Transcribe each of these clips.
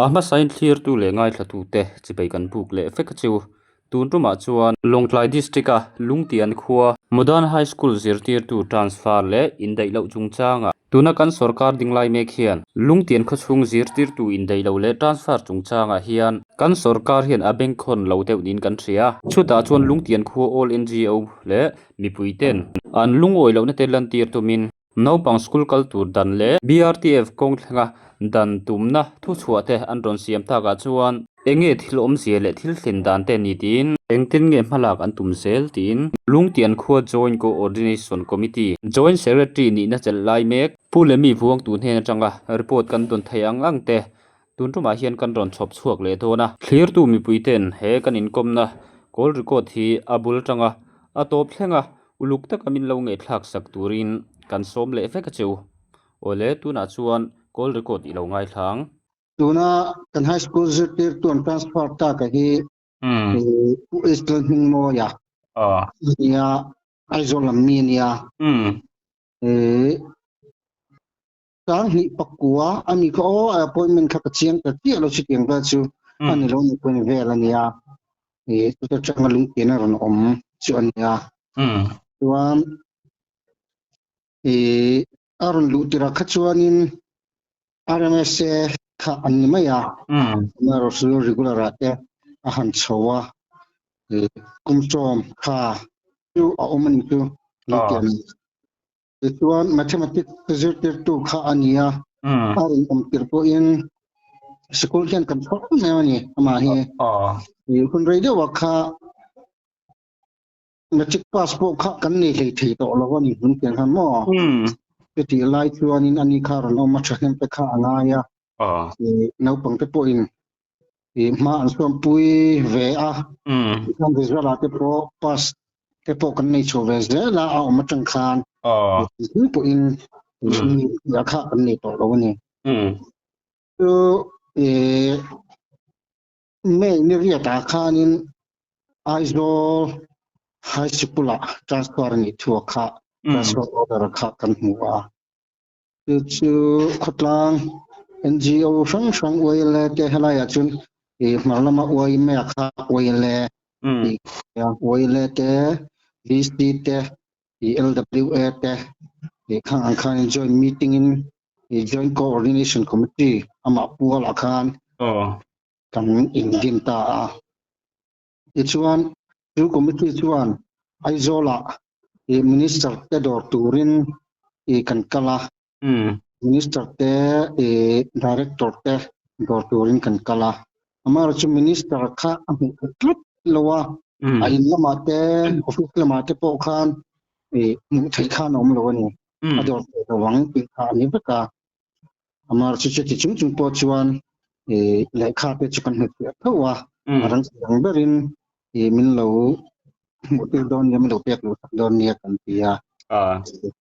A hmasain thlirtu leh ngaithlatute chibai kan buk leh vek a chu. Tun tumah chuan Lawngtlai District-a Lungtian khua Modern High School zirtirtu transfer leh indaih loh chungchangah tuna kan sorkar ding lai mek hian Lungtian khawchhung zirtirtu indaih loh leh transfer chungchangah hian kan sorkar hian a bengkhawn lo deuh niin kan hria. Chutah chuan Lungtian khua All NGO leh mipuiten an lungawi lohna te lantir tumin Naupang school kal tur dan leh BRTF kawng thlenga dan tumna thuchhuah te an rawn siam takah chuan eng nge thil awmzia leh thil thlen dan te ni tiin engtin nge hmalak an tum zel tiin Lungtian khua Joint Coordination Committee Joint Secretary nihna chelh lai mek Pu Lemi Vuangtu hnen atanga report kan dawn thei ang ang te tun tumah hian kan rawn chhawp chhuak leh dawn a. Thlirtu mipui ten he kan inkawmna call record hi a bul atanga a tawp thleng a. Uluk taka min lo ngaihthlak sak turin kan sawm leh vek a cheu. Awle, tunah chuan call record i lo ngaithla ang. Tuna kan high school zirtirtu an transfer tak a hi Pu Israel Hmingmawia a nia, Aizawl lam mi a nia. Sang hnih pakua a mi kha aw a appointment kha ka chiang ta chiah lo chutiang vel chu a ni lo ni pawhin vel a nia ih chuta tanga lungtian a rawn awm chu a nia chuan ih a rawn luh tirah kha chuanin RMSA kha an ni mai a amaherawhchu regular ah te a han chho a ih kum sawm kha chu a awm a ni chu lungtian Tichuan Mathematics zirtirtu kha a ni a, a rawn awm tir pawhin sikul hian kan chhawr em em a ni amah hi. Hun rei deuhah kha Matric pass pawh kha kan nei hlei thei tawh lo a ni hun pian khan maw? Chutih lai chuanin ani kha rawn awm a thahnem te kha a ngai a, naupangte pawhin hma an suampui ve a, tichuan result ah te pawh pass te pawh kan nei chho ve zel a, a awm atang khan tih pawhin mi kha kan nei tawh lo a ni. Chu May ni riatah khanin Aizawl High Sikul ah transfer a nih thu kha transfer order kha kan hmu a. Chu chu khawtlang NGO hrang hrang UILA te helaiah chuan ih hmar lama UIMA kha UILA tih UILA te VC te ih LWA te ih khang ang khan joint meeting in ih joint coordination committee amah pualah khan kan indin ta a. Tichuan chu committee chuan Aizawlah ih minister te dawr turin ih kan kal a, minister te ih director te dawr turin kan kal a, amaherawhchu chu minister kha a hmuh theih tlat lo a, a in lamah te office lamah te pawh khan ih hmuh theih khan a awm lo a ni, a dawr theih lo ang tih kha a ni vek a. Amaherawhchu chuti chung chung pawh chuan ih lehkha te chu kan hmu fiah tho a, a rang ang berin ih min lo hmuh tir dawn nia min lo pek luh sak dawn nia kan ti a.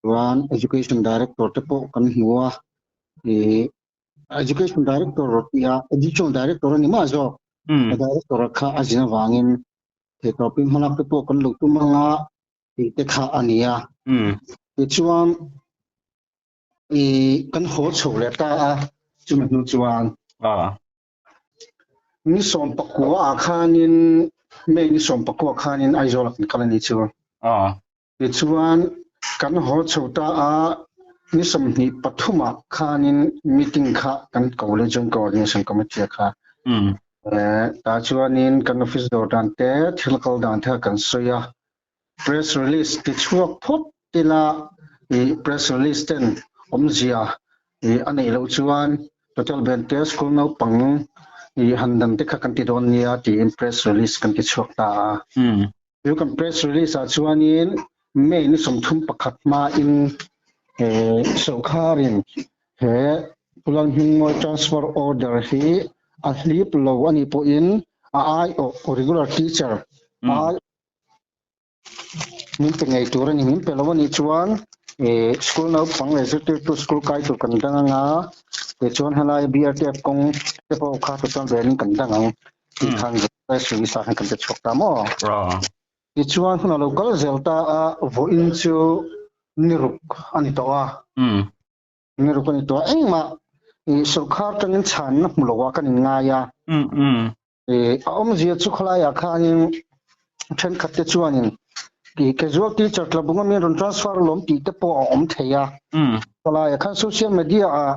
Chuan Education Director te pawh kan hmu a, ih Education Director tih a Additional Director a ni mah zawk, a Director kha a zin avangin theihtawpin hmalak te pawh kan lo tum ang a tih te kha a ni a. Tichuan I kan haw chho leh ta a, chumi hnu chuan ni sawm pakua ah khanin May ni sawm pakua khanin Aizawl ah kan kal a ni chu. Tichuan kan haw chho ta a, ni 23 ah khanin meeting kha kan ko leh Joint Coordination Committee kha. Tah chuanin kan office dawr dan te, thil kal dan te kha kan sawi a, Press release ti chhuak phawt ila ih press release ten awmzia ih a neih loh chuan total band te school naupang ih han dan te kha kan ti dawn nia tiin press release kan ti chhuak ta a. Chu kan press release ah chuanin May ni 31 hmain eh sawrkharin he Pulan Hmingmawi transfer order hi a hlip lo a nih pawhin a aiawh regular teacher a Min pe ngei tur a ni. Min pe lo a nih chuan ih school naupang leh zirtirtu school kai tur kan dang ang a, tichuan helai BRTF kawng te pawh kha chu chuan velin kan dang ang tih khan press release ah khan kan ti chhuak ta maw? Tichuan hun a lo kal zel ta a, vawiin chu ni ruk a ni tawh a, ni ruk a ni tawh a, engmah. I sawrkar tangin chhanna hmu lo a kan inngai a. I a awmzia chu khawlaiah khanin thenkhat te chuanin i casual teacher tlabunga min rawn transfer alawm tih te pawh a awm thei a. Khawlaiah khan social media ah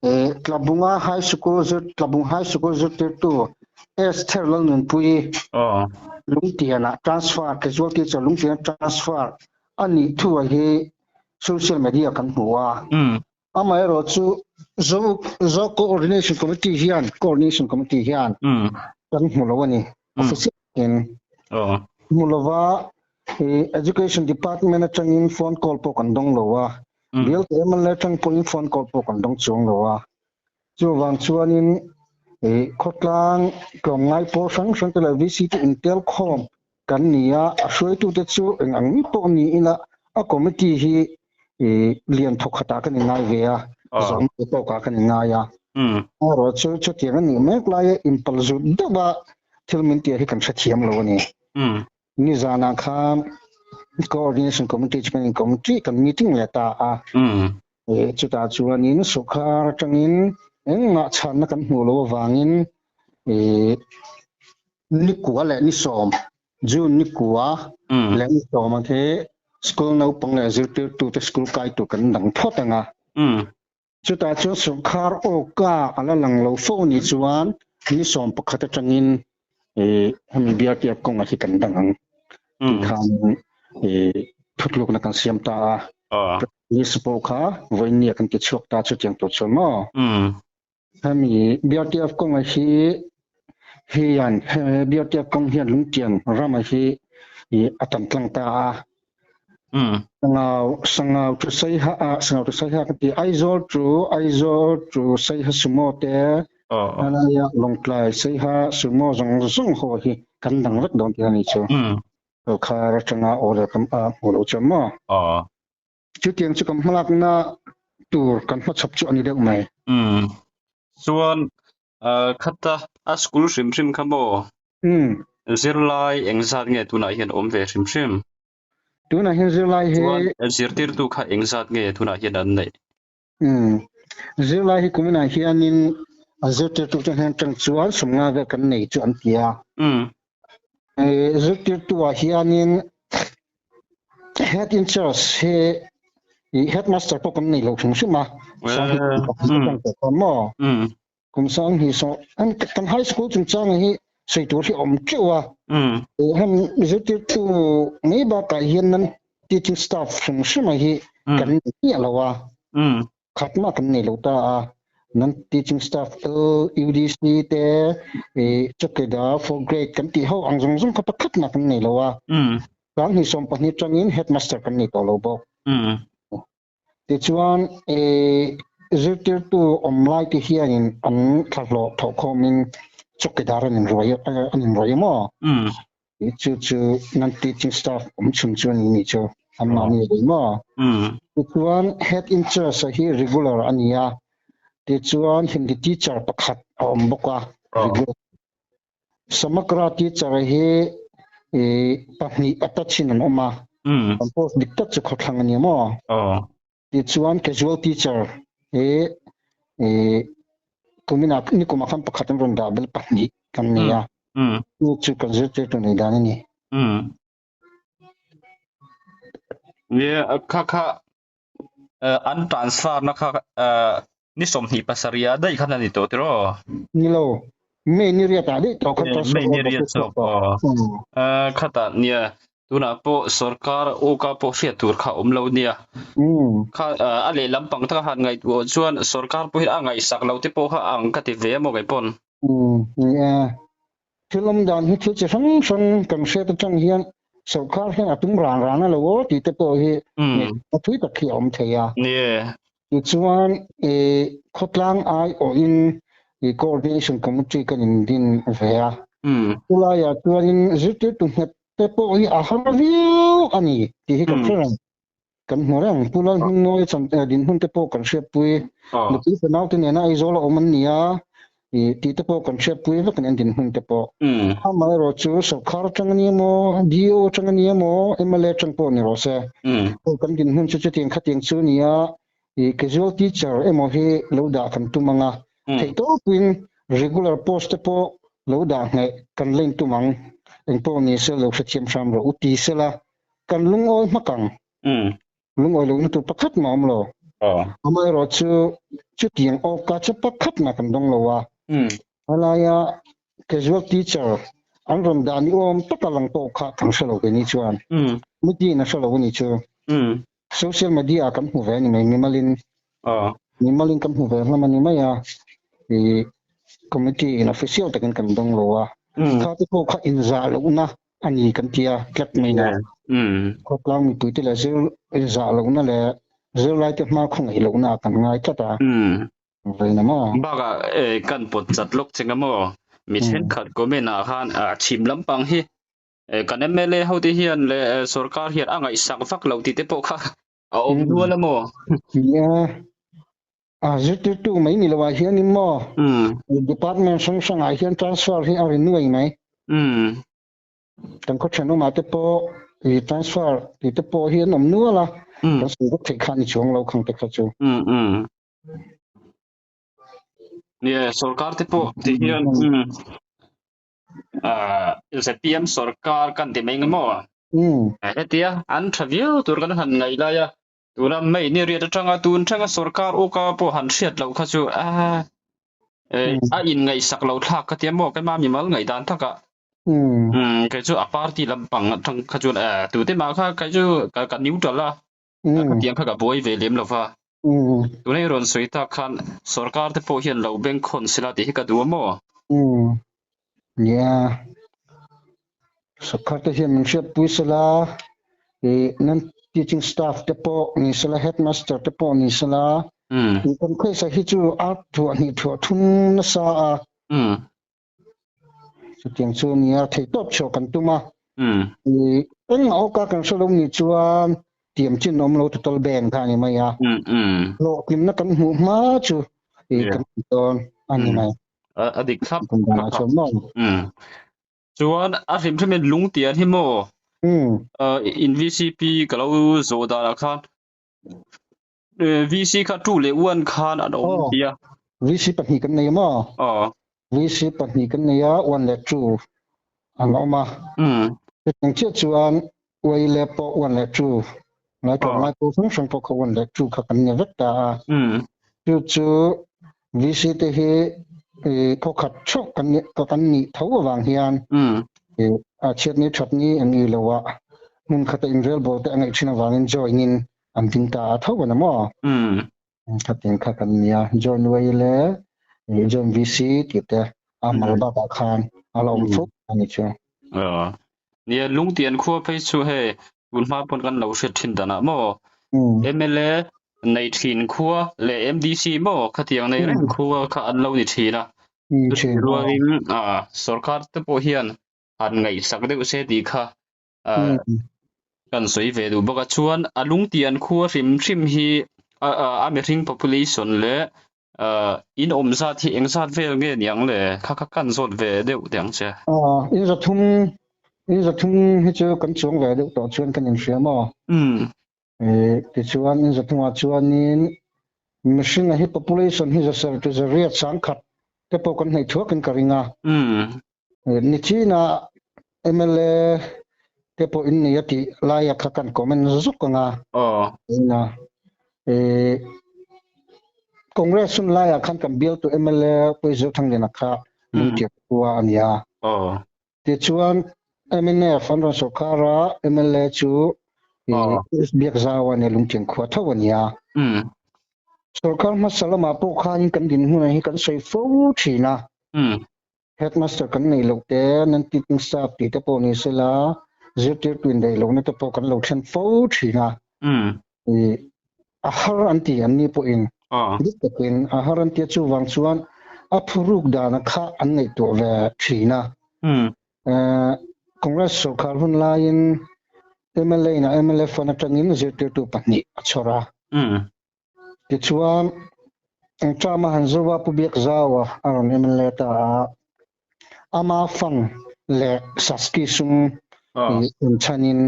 i Tlabunga High School zir Tlabung High School zirtirtu Esther Lalnunpuii Lungtianah transfer casual teacher Lungtiana transfer a nih thu a hi social media kan hmu a. Amaherawh chu Zo Zo Coordination Committee hian Coordination Committee hian kan hmu lo a ni. Official in hmu lova i Education Department atangin phone call pawh kan dawng lo a. Bial te MLA atang pawhin phone call pawh kan dawng chuang lo a. Chuvang chuanin i khawtlang tlawmngai pawl hrang hrang te leh VC te intel khawm kan ni a, a hruaitute chu eng ang mi pawh ni ila a committee hi i lian thawk khatah kan inngai ve a, zawhna te tawkah kan inngai a. Erawh chu chutiang a nih mek laia inpal zut deuh a thil min tih hi kan hrethiam lo a ni. Nizanah khan Coordination Committee chu kan in committee kan meeting leh ta a. Chutah chuanin sawrkar atangin engmah chhanna kan hmuh loh avangin Ni kua leh ni sawm, June ni kua leh ni sawm ang hi school naupang leh zirtirtute school kai tur kan dang phawt ang a. Chutah chuan sawrkar awka a la lang lo fo nih chuan ni 11 atangin hemi BRTF kawnga hi kan dang ang tih khan thutlukna kan siam ta a. List pawh kha vawiin kan ti chhuak ta chutiang tur chuan maw. Hemi BRTF kawnga hi hian BRTF kawng hian Lungtian rama hi a tam tlang ta a. Sangau Sangau to Saiha a Sangau to Saiha ka ti Aizawl to Aizawl to Saiha Sumo te anaia Lawngtlai Saiha Sumo zawng zawng ho hi kan dang vek dawn tih a ni chu. Khar atanga order kan hmu lo chuan maw. Chutiang chu kan hmalakna tur kan hmachhawp chu a ni deuh mai. Umm. Chuan khata a school hrim hrim kha maw? Umm. Zirlai engzat nge tunah hian awm ve hrim hrim? Tunah hian zirlai hi. Chuan zirtirtu kha engzat nge tunah hian an neih? Umm. Zirlai hi kuminah hianin a zirtirtu te hnen atang chuan 50 vel kan nei chu an ti a. Umm. Zirtirtu ah hianin head in charge hi i headmaster pawh kan nei lo hrim hrim a maw kum 20 saw kan high school chungchang hi sawi tur hi awm teuh a han zirtirtu mai bakah hian nan teaching staff hrim hrim a hi kan nei miah lo a. Khat mah kan nei lo ta a, nan teaching staff LUDC te chawkeda fourth grade kan tih ho ang zawng zawng kha pakhat mah kan nei lo a, 2020 atangin headmaster kan nei tawh lo bawk. Tichuan zirtirtu awm lai te hianin an thlahlawh thawhkhawmin chawkidar an inruai an inruai a maw? Chu chu nan teaching staff awm chhun chu ani nih chu an mahni a ni maw? Tichuan head in charge a hi regular a ni a, tichuan Hindi teacher pakhat a awm bawk a regular. Samagra teacher hi pahnih attachin an awm a, an post dik tak chu khawthlang a ni maw? Tichuan casual teacher hi kuminah nikumah khan pakhat an rawn dah bel pahnih kan nei a, chu chu kan zirtirtu nei dan a ni. Nia kha kha an transfer na kha ni 27 ah daih khan a ni tawh tiraw? Ni lo, May ni riat ah daih tawh khan transfer May ni riat zawk aw. Khatah nia Tunah pawh sorkar awka pawh hriat tur kha awm lo nia. Kha a lehlam pang taka han ngaihtuah chuan sorkar pawh hi a ngaihsak lo te pawh kha ang ka ti ve emaw kei pawn. Ni e. Thil awm dan hi thil chi hrang hrang kan hriat atang hian sorkar hian a tum ran ran a lo aw tih te pawh hi a thui tak hi a awm thei a. Ni e. Tichuan i khawtlang aiawhin i coordination committee kan indin ve a. Chulaiah chuanin zirtirtu nghet te pawh hi a har viau a ni tih hi kan hre reng. Kan hmu reng. Pu Lalhmingnawi dinhmun te pawh kan hriatpui. Nupui fanaute nena Aizawl a awm an ni a, i tih te pawh kan hriatpui vek an dinhmun te pawh. Amaherawh chu sorkar atang a ni emaw, DO atang a ni emaw, mla atang pawh ni rawh se. Kan dinhmun chu chutiang khatiang chu a ni a. I casual teacher emaw hi lo dah kan tum ang a, theihtawpin regular post te pawh lo dah ngheh kan la intum ang, engpawh ni se lo hrethiam hram rawh u ti sela kan lungawi hmak ang. Lungawi lohna tur pakhat mah a awm lo. Amaherawh chu chutiang awka chu pakhat mah kan dawng lo a, helaia casual teacher an rawn dah ni awm taka lang pawh kha kan hre lo keini chuan, mitin a hre lo a ni chu. Social media ah kan hmu ve a ni mai, mimalin mimalin kan hmu ve hlawm a ni mai a, ih committee in official takin kan dawng lo a, kha te pawh kha inzah lohna a ni kan ti a tlat mai na, khawtlang mipui te leh zir inzah lohna leh zirlai te hma khawngaih lohna ah kan ngai tlat a, vawiin a maw? Bakah kan pawt chat lawk che nga maw, mi thenkhat comment ah khan chhim lampang hi Kan MLA ho te hian leh sorkar hian a ngaihsak vak lo tih te pawh kha a awm nual a maw? Nia, a zirtirtu mai ni loah hianin maw department hrang hrangah hian transfer hi a ri nuai mai. Kan khaw thenawmah te pawh i transfer tih te pawh hi an awm nual a, kan sawi vak theih kha a ni chuang lo khang te kha chu. Nia, sorkar te pawh ti hian ZPM sorkar kan ti mai maw? Hetia an tha viau tur kan han ngaih lai a, tuna May ni riat atanga tun thenga sorkar uka pawh han hriat loh kha chu a a inngaihsak lo thlak ka tia maw keimah mimal ngaihdan takah kei chu a party lampang atang kha chuan tute mah kha kei chu ka neutral a, khatiang kha ka buai ve lem lo va. Tuna i rawn sawi tak khan sorkar te pawh hian lo bengkhawn sela tih hi ka duh a maw? Nia, sorkar te hian min hriatpui sela, ih non teaching staff te pawh ni sela, headmaster te pawh ni sela, kan khawisa hi chu a thuah hnih thuah thum nasa a. Chutiang chu nia theih tawp chhuah kan tum a. Engmah awka kan hre lo ni chuan tiam chin awm lo total ban kha a ni mai a. Hlawhtlinna kan hmuh hma chu kan ti dawn a ni mai. A dik thlap thlap a. Chuan a hrim hrimin lungtian hi maw in VCP ka lo zawh danah khan VC kha 2 leh 1 khan an awm tia. VC pahnih kan nei maw? Aw. VC pahnih kan nei a, 1 leh 2 an awm a. Chutiang chiah chuan Uai leh pawh 1 leh 2 ngai tlawm ngai pawh hrang hrang pawh kha 1 leh 2 kha kan ni vek ta a. Chu chu VC te hi khaw khat theuh kan ni kan nih tho avang hian a chhiatni thatni an ni lo a, hmun khata inrelbawl te a ngaih thin avangin join in an ding ta a tho a ni maw? Khatin kha kan nia John Way leh John VC tih te a mal bakah khan a la awm fo a ni chu. Nia Lungtian khua phei chu hei tun hma pawn kan lo hriat thin danah maw MLA nei thin khua leh MDC maw khatiang nei reng khua kha an lo ni thin a. Rualin sorkar te pawh hian han ngaihsak deuh se tih kha Kan sawi ve duh bawk a, chuan a lungtian khua hrim hrim hi a mihring population leh in awm zat hi eng zat vel nge ni ang le? Kha kha kan zawt ve deuh teh ang che. In zathum, in zathum hi chu kan chuang ve deuh tawh chuan kan inhria maw? Tichuan in zathumah chuanin mihringa hi population hi zasar tu zariat sangkhat te pawh kan hnaih thuakin ka ring a. Nichina mla te pawh in nei a tih laia kha kan comment zuk ang a. Ina Congress hun laiah khan kan bialtu mla Pu Zothangdena kha lungtiak khua a ni a. Tichuan mnf an rawn sawrkar a, mla chu Biakzau a nia lungtiang khua tho a ni a. Sawrkar hmasa lamah pawh khanin kan dinhmunah hi kan sawi fo thin a. Headmaster kan neih loh te, nan teaching staff tih te pawh ni sela, zirtirtu indaih lohna te pawh kan lo thlen fo thin a. A har an ti an ni pawhin dik takin a har an tia chuvang chuan a phuruk dana kha an ngaihtuah ve thin a. Congress sorkar hun laiin mla in a mla fund atangin zirtirtu pahnih a chhawr a. Tichuan, Trump a han zo a, Pu Biakzaua a rawn MLA ta a, ama fund leh Saski sum inchhanin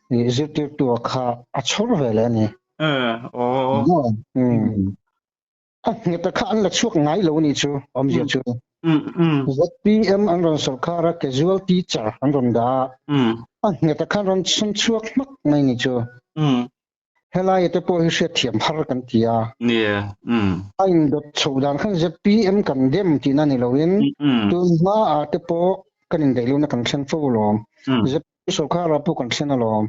zirtirtua kha a chhawr ve leh a ni. Eh, aw. Um. A nghet kha an la chhuak ngai lo ni chu awmzia chu. ZPM an rawn sorkar a casual teacher an rawn dah a. A nghet khan rawn chhun chhuak hmak mai ni chu. Helai te pawh hi hriatthiam har kan ti a. Nia. A indawt chhoh dan khan ZPM kan dem tihna ni loin tun hmaah te pawh kan indaih lohna kan thlen fo alawm. ZPM sorkarah pawh kan thlen alawm.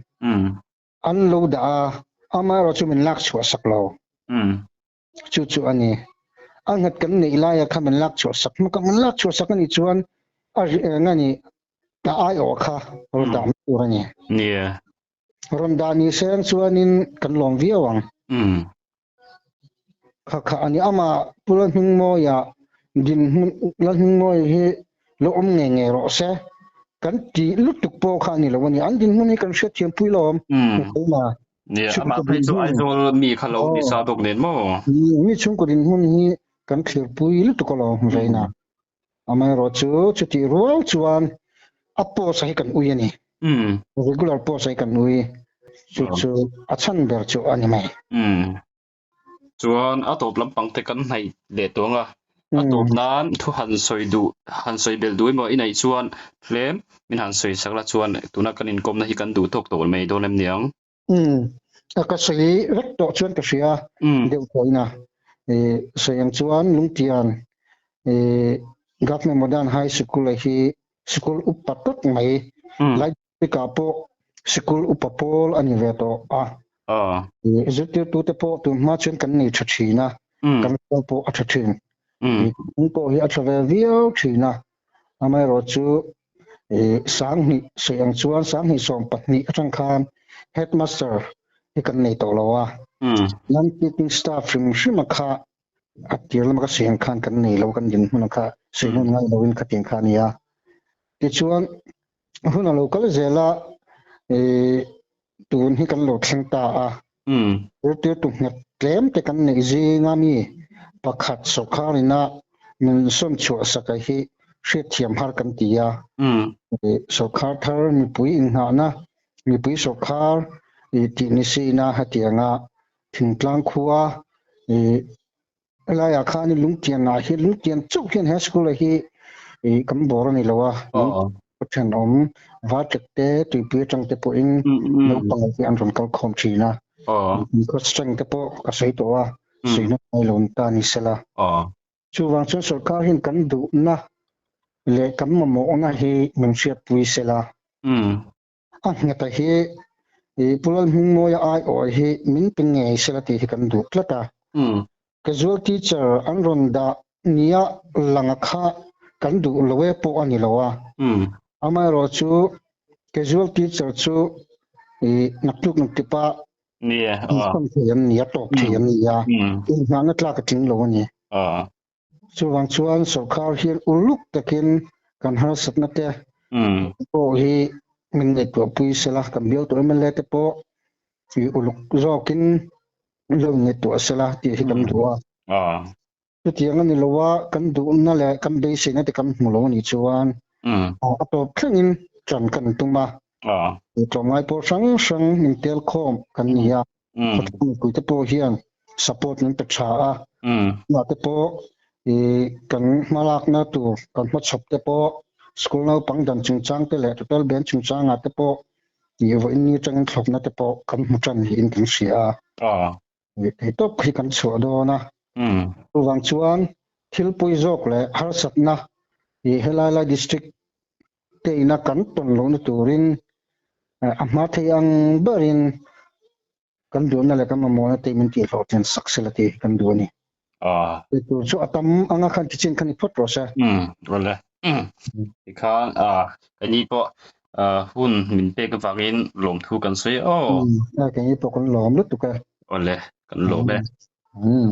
An lo dah a, amaherawh chu min lak chhuah sak lo. Chu chu a ni. A nghet kan neih laia kha min lak chhuah sak hmak a, min lak chhuah sak a nih chuan a eng a nih a aiawh kha rawn dah mai tur a ni. Nia. Rawn dah ni seng chuanin kan lawm viau ang. Kha kha a ni. Amah Pu Lalhmingmawia dinhmun Lalhmingmawia hi lo awm ngei ngei rawh se. Kan tih lutuk pawh kha a ni lo a ni. An dinhmun hi kan hriatthiam pui lo awm. Keimah Nia, amah phei chu Aizawl mi kha lo ni sa bawk nen maw? Mi chhungkaw dinhmun hi kan thlirpui lutuk alawm Reina. Amaherawhchu chutih rual chuan a post-a hi kan ui a ni. Regular post-a hi kan ui. Chu chu a chhan ber chu a ni mai. Chuan a tawp lampang te kan hnaih leh tawh ang a, a tawp nan thu han sawi duh, han sawi belh duh emaw i neih chuan tlem min han sawi sak la chuan tuna kan inkawmna hi kan duh tawk tawh mai dawn em niang? Umm, ka sawi vek tawh chuan ka hria deuh tawhin a, sawi ang chuan Lungtian Government Modern High Sikul hi sikul upa tak mai, lai Tikah pawh sikul upa pawl a ni ve tawh a. Zirtirtute pawh tun hma chuan kan nei tha thin a, kan rual pawh a tha thin. Kum pawh hi a tha ve viau thin a. Amaherawhchu sanghnih sawi ang chuan sanghnih 12 atang khan headmaster hi kan nei tawh lo a. Non-teaching staff hrim hrim a kha a tir lama ka sawi ang khan kan nei lo, kan dinhmun kha sawi hmun ngai loin khatiang kha a ni a. Tichuan hun a lo kal zel a, ih tun hi kan lo thleng ta a. Zirtirtu nghet tlem te kan neih zinga mi pakhat sawrkar ina min sawn chhuah saka hi hriatthiam har kan ti a. Sawrkar thar mipui inghahna, mipui sawrkar ih tih ni sina hetianga thingtlang khua ih Helaiah khan lungtianah hian lungtian chauh hian he school ah hi ih kan bawr a ni lo a, thenawm Varṭek te tuipui atang te pawhin naupang hi an rawn kal khawm thin a, khaw strength te pawh ka sawi tawh a, sawi ngai lo ta ni sela. Chuvang chuan sorkar hian kan duhna leh kan mamawhna hi min hriatpui sela. A ngheta hi i Pu Lalhmingmawia aiawh hi min pe ngei sela tih hi kan duh tlat a. Casual teacher an rawn dah nia langa kha kan duh lo e pawh a ni lo a. Amaherawh chu casual teacher chu i naktuk naktipa inkhawm thei an ni a, tawp thei an ni a, inhnahna tlak a tling lo a ni. Chuvang chuan sorkar hian uluk takin kan harsatna te pawh hi min ngaihtuahpui sela, kan bialtu mla te pawh i uluk zawkin lo ngaihtuah sela tih hi kan duh a. Chutiang a ni lo a, kan duhna leh kan beiseina te kan hmu lo a nih chuan a tawp thlengin ṭan kan tum a. Tlawmngai pawh hrang hrang intel khawm kan ni a. Khawtlang mipui te pawh hian support min pe tha a, tunah te pawh ih kan hmalakna tur kan hmachhawp te pawh school naupang dan chungchang te leh total ban chungchangah te pawh ih vawiin ni atangin thlawpna te pawh kan hmu tan niin kan hria a. Thei tawp hi kan chhuah dawn a. Chuvang chuan thil pawi zawk leh harsatna ih helai lai district te ina kan tawn lohna turin a hma thei ang berin kan duhna leh kan mamawhna te min tihhlawhtlin sak sela tih hi kan duh a ni. Tih tur chu a tam anga khan tichin kha ni phawt rawh se. Umm awle. Tikhan keini pawh hun min pek avangin lawmthu kan sawi aw. Umm keini pawh kan lawm lutuk e. Awle kan lawm e. Umm.